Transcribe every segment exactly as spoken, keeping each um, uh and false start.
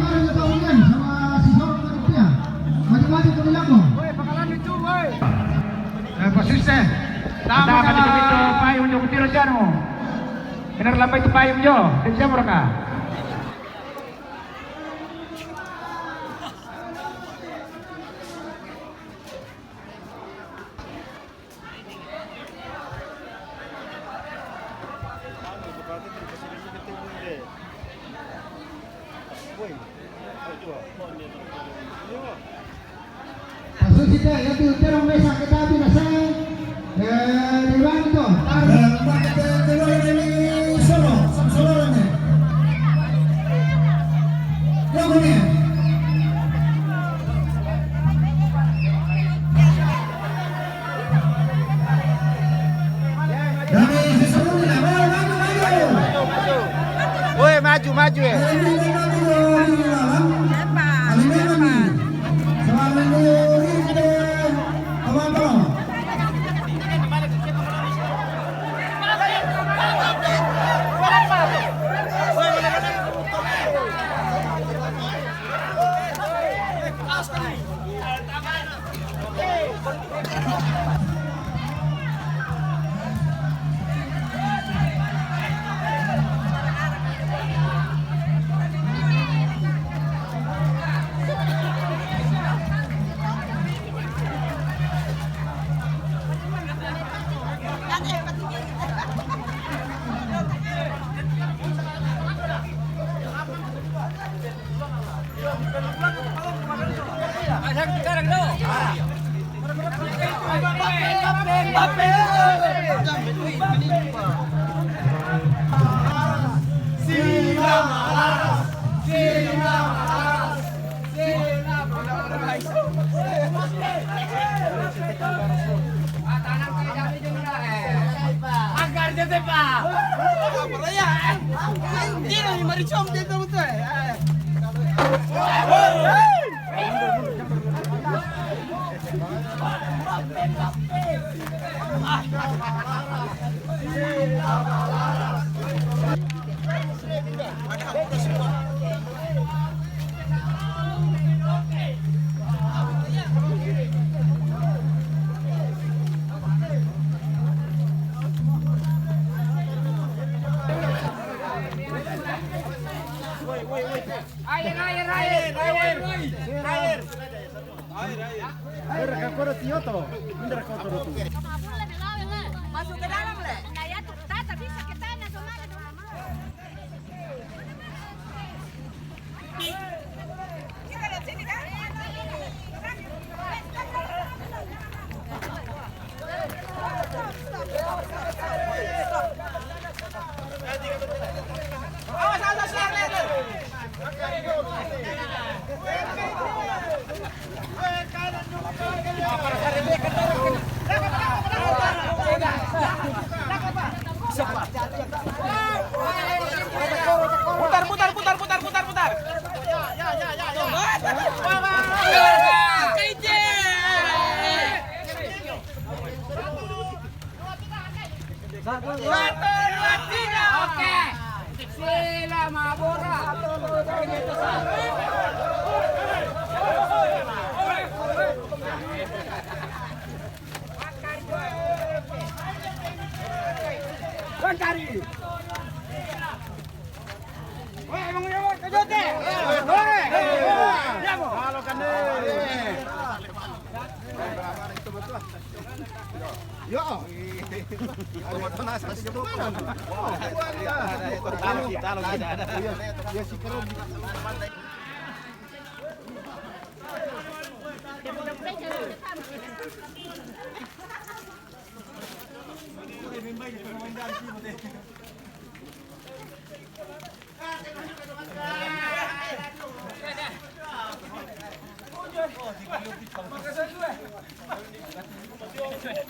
Sama si Sorong Rupiah. Maju-maju ke belakang. Woi, bakalan itu, woi. Eh, posisi. Tama sama pintu payung, jauh tiro jano. Benar lambai tu payung jo. Dia siapa raka? Pasó kita, ya tu, terus mesa kita tu, nasa. Eh, Rivaldo, tar. Eh, solo, solo, solo. Woi, maju, maju ya. Agar jete pa. Tiro ni marichom dia tu betul. Air, air, air, air. Air, air. Air, air. Air, air. Masuk ke dalam, Le. Nah, ya, tuh, tata bisa kita, nah, sama ada dong. Putar, putar, putar, putar, putar, putar. Satu, dua, tiga. Oke. Sila Mabora. Bang Kari.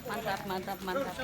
Mantap, mantap, mantap.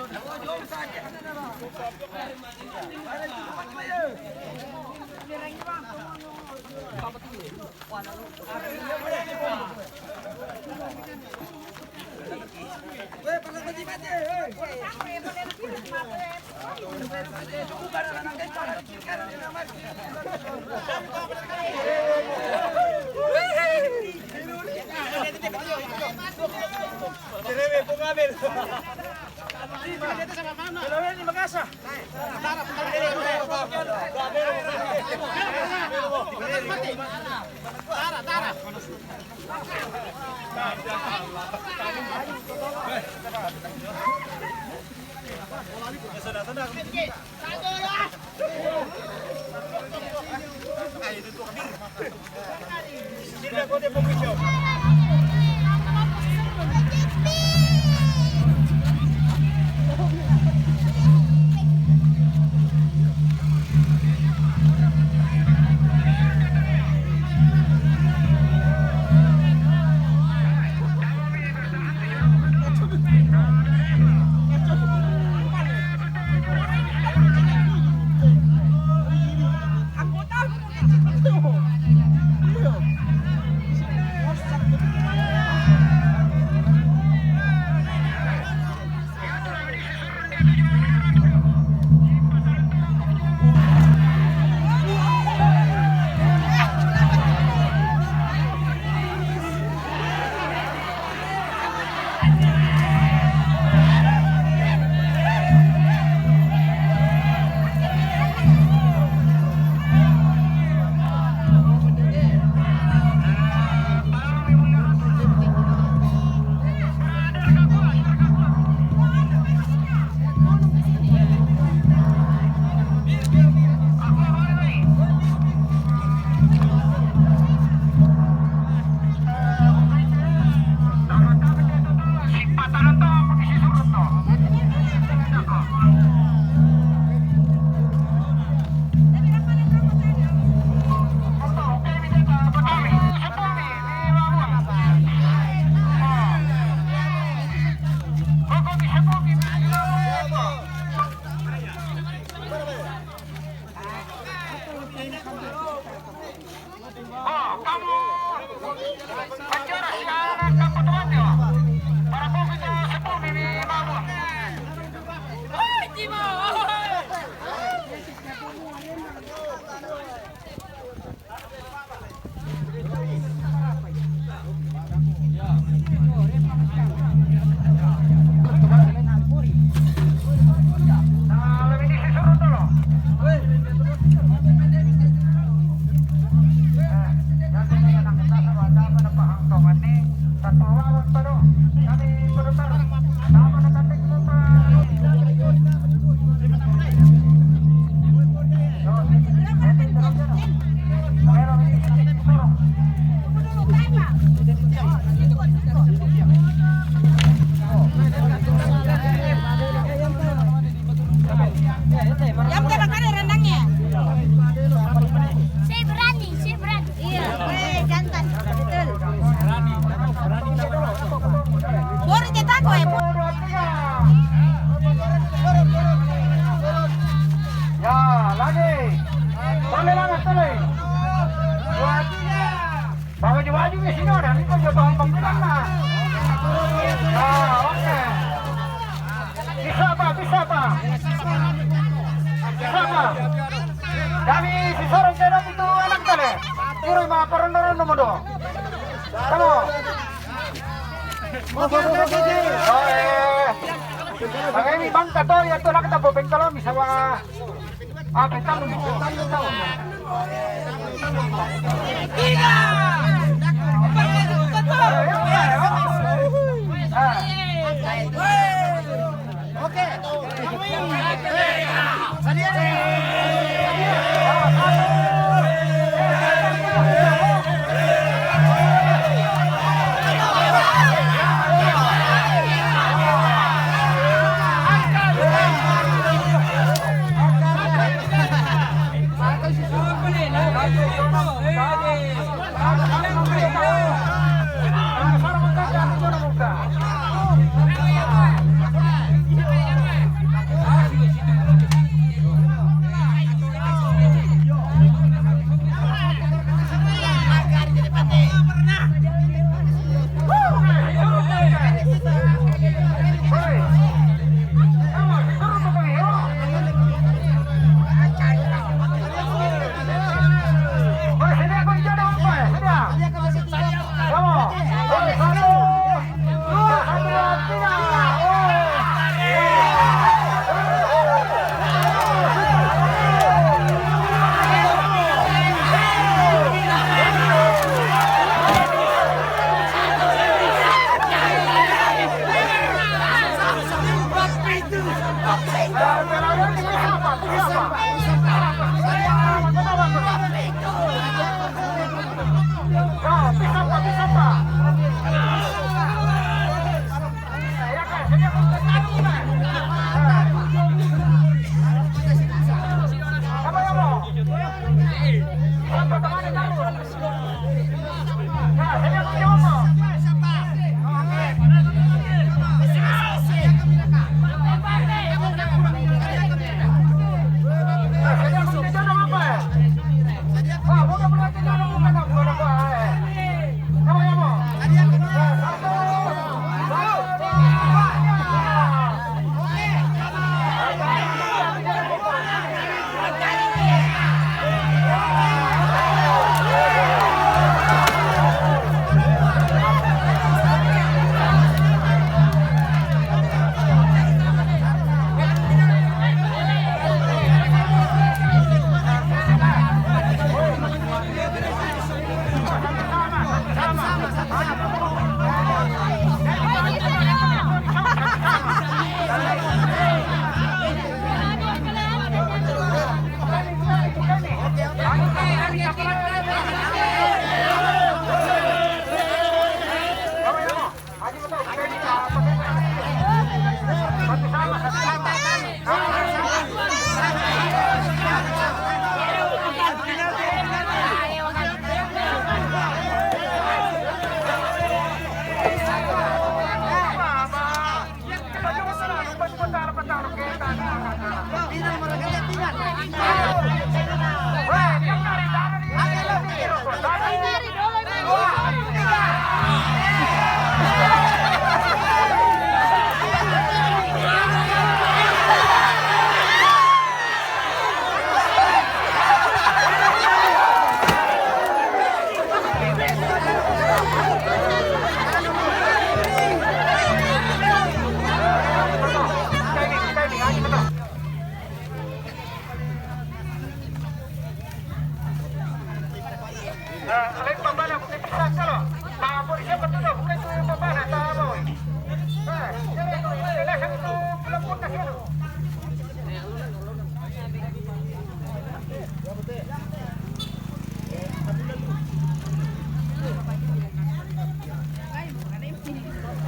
Yang kadang-kadang rendangnya. Saya berani, saya berani. Iya, eh, jantan. Betul. Baru kita tahu, eh. Ya, lagi. Boleh lah, boleh. Baju-baju di sini ada, ini kau jual panggilan lah. Ah, oke. Bisa apa, bisa apa? Bisa apa? Kami si Sorong Cedok itu anak kali. Kiri ma perondo-rondo modo. Kamu. Oh, eh. Bang, ini bang, kata ya, tuh, nak, kita bawa bengkel, bisa, wah. Ah, bengkel, bengkel, bengkel. Tiga. Empat, empat. Ah. Oke.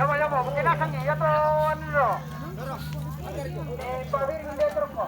Yamo, yamo, bukin asang ya, to, ano, lo. Eh, pabir, hindi, truk mo.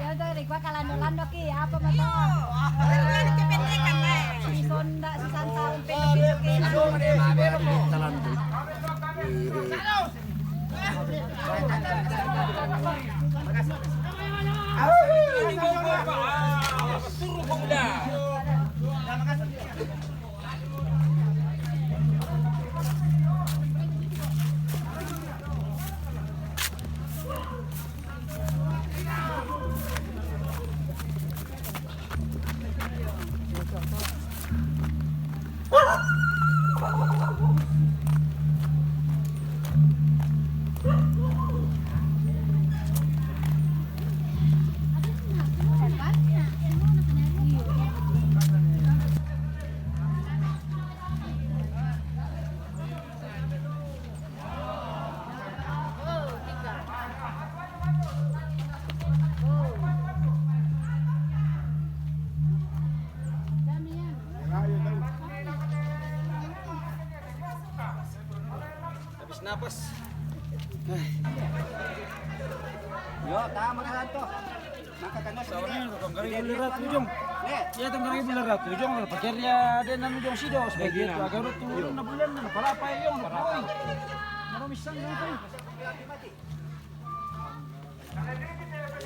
Yo, dari gua kalando-lando ki, apa, Mas? Iyo. Wah, kan gua ada kependekan, Mas. Si Sonda, si Santa, un pendek-pendek ki. Suruh pemuda. Habis napas. Yo, tama ka to. Maka kanya sa Sabi niya, tong kari bulan ratu, Jong. Eh. Iya, tong kari bulan ratu, Jong. Pakai dia ada enam, Jong, sido. Sebagai itu, agak ratu, na bulan, na pala apa, Jong, na pala. Marami sang, Jong, itu.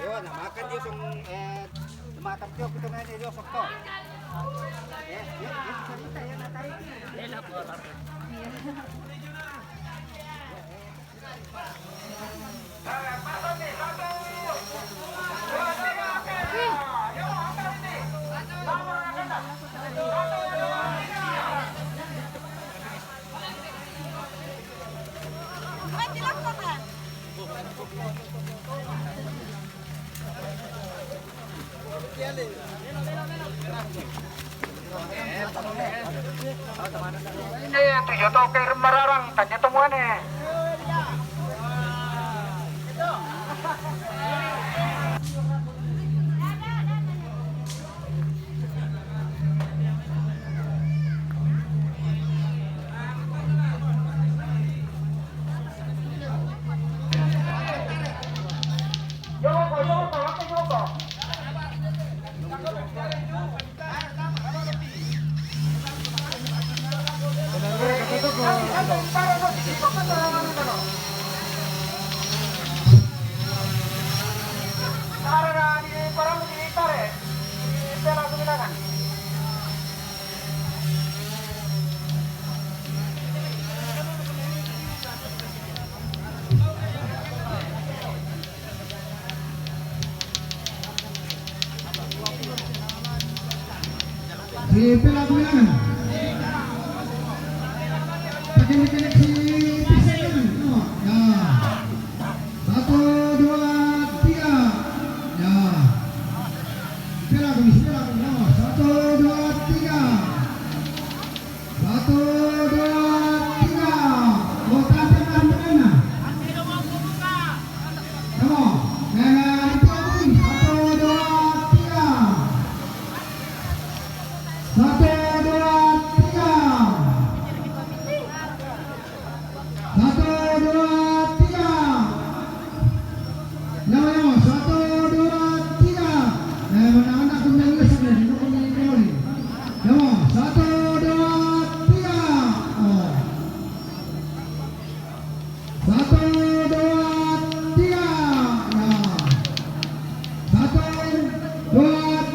Yo, na makan dia song, eh, matap dia, kita main dia, sok to. Eh, dia, dia cerita, ya, na tarik. Eh, tujuh toker mararang, tanya temuan eh. Di pela bilangan. Pakai mekanik si Pisan. Oh, ya. Satu, dua, tiga. Ya. Pela, pela, pela. Satu, dua, tiga. Satu, dua, tiga. Kota Tengah menengah. Come on. Tengah itu, Abang. Satu, dua, tiga.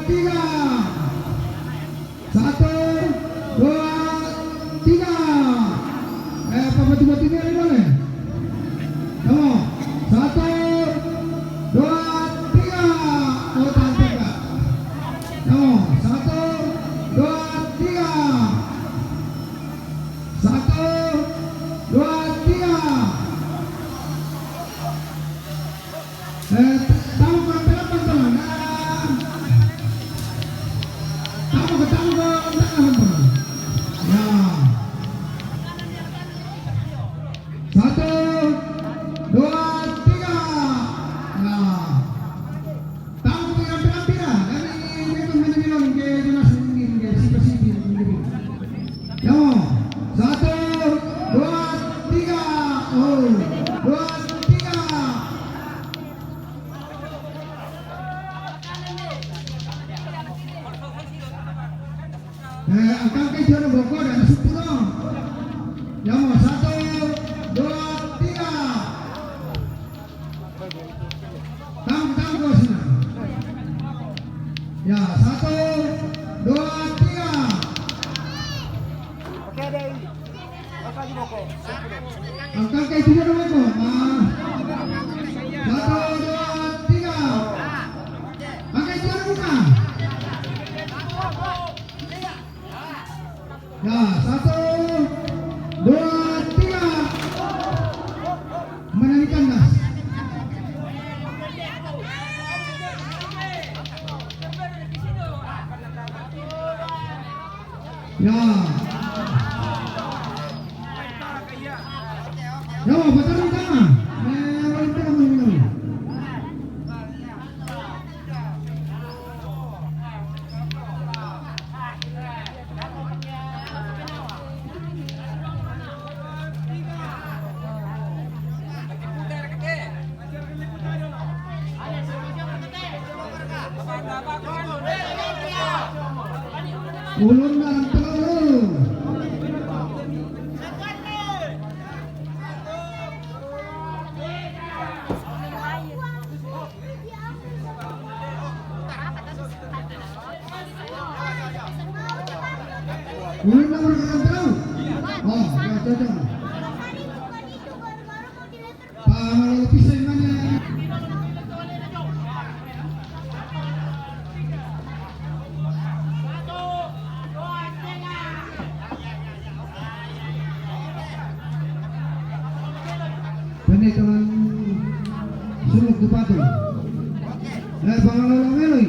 Tiga. Satu, dua, tiga. Eh, apa batu-batu ni boleh? Come on. Satu, dua, tiga. Oh, tahan tembak. Come on. Satu, dua, tiga. Satu, dua, tiga. Eh, tahu kurang berapa, teman? Nah. Tahu ke, tahu ke, tahu ke, teman? Ya. Satu, dua, tiga. Ya. Tahu ke yang pira-pira? Dari itu mana bilang ke jelas ini, ke siapa sih ini? Ya, satu, dua, tiga. Oh, dua, tiga. Eh, angkat ke juara boko dan sepuluh. Ya, mau satu, dua, tiga. Tam, tam, bosnya. Ya, satu, dua, tiga. Oke, deh. Angkat ke itu dulu, Bang. Nah. Satu, dua, tiga. Pakai juara buka. Ya, satu, dua, tiga. Menarikan gas. Ya. Ya, betul, betul. Eh, betul, betul, betul. Ulun dalam peluru. Ulun nomor enam puluh. Oh, ya, cocok. Pamalo pisan mana? Pene tangan suluk di patung. Eh, pangalolo ngeloi.